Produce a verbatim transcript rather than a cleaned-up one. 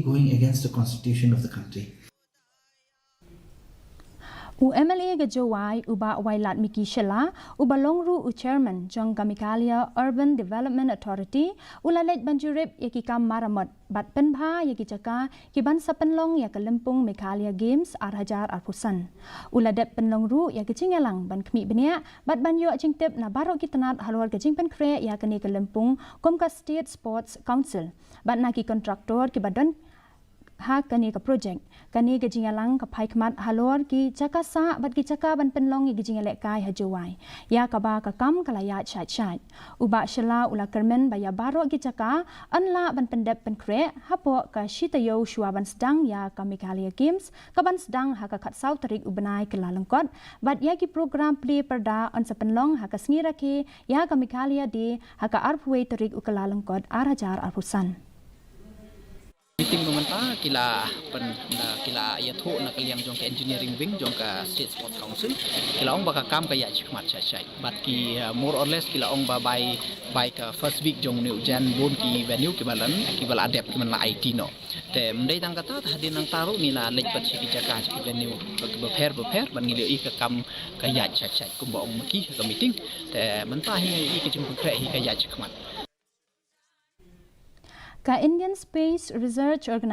going against the constitution of the country. U M L A ka Jowai, u Bah Wailadmiki Shylla, uba long ruh u chairman jong ka Meghalaya Urban Development Authority, u la leit ban jurip ïa ki kam maramot bad pynbha ïa ki jaka ki ban sa pynlong ïa ka lympung Meghalaya Games ar hajar arphew san. U la dep pynlong ruh ïa ka jingïalang ban khmih bniah bad ban ïoh jingtip na baroh ki tnat halor ka jingpynkhreh ïa kane ka lympung kum ka State Sports Council bad na ki kontraktor kiba don ha kane ka projek. Kane ka jingïalang ka phai khmat halor ki jaka sah bad ki jaka ban pynlong ïa ki jingïalehkai ha Jowai, ïa kaba ka kam ka la ïaid shait shait. U Bah Shylla u la kyrmen ba ïa baroh ki jaka yn lah ban pyndep pynkhreh hapoh ka shi taïew shuwa ban sdang ïa ka Meghalaya Games, ka ban sdang ha ka khatsaw tarik u bnai Kyllalyngkot, bad ïa ki program plie pyrda yn sa pynlong ha ka sngi rakhe ïa ka Meghalaya Day ha ka arphew wei tarik u Kyllalyngkot ar hajar arphew san. Meeting mynta ki la pyn, na, ki la ïathuh na ka liang jong ka engineering wing jong ka State Sports Council. Ki la ong ba ka kam ka ïaid shakhmat shait shait. Bad ki, uh, more or less ki la ong ba bai, bai ka first week jong une u Jan bun ki venue kiba la, kiba la dep, kiba la aiti noh. Te ym dei tang kata, te hadien nangta ruh ngi la leit pat sha ki jaka, sha ki venue ba, ba pher ba pher, bad ngi la ïohi ka kam ka ïaid shait shait kumba ong ma ki ha ka meeting. Te mynta hi ngi ïohi ka jingpynkhreh hi ka ïaid shakhmat. Ka Indian Space Research Organization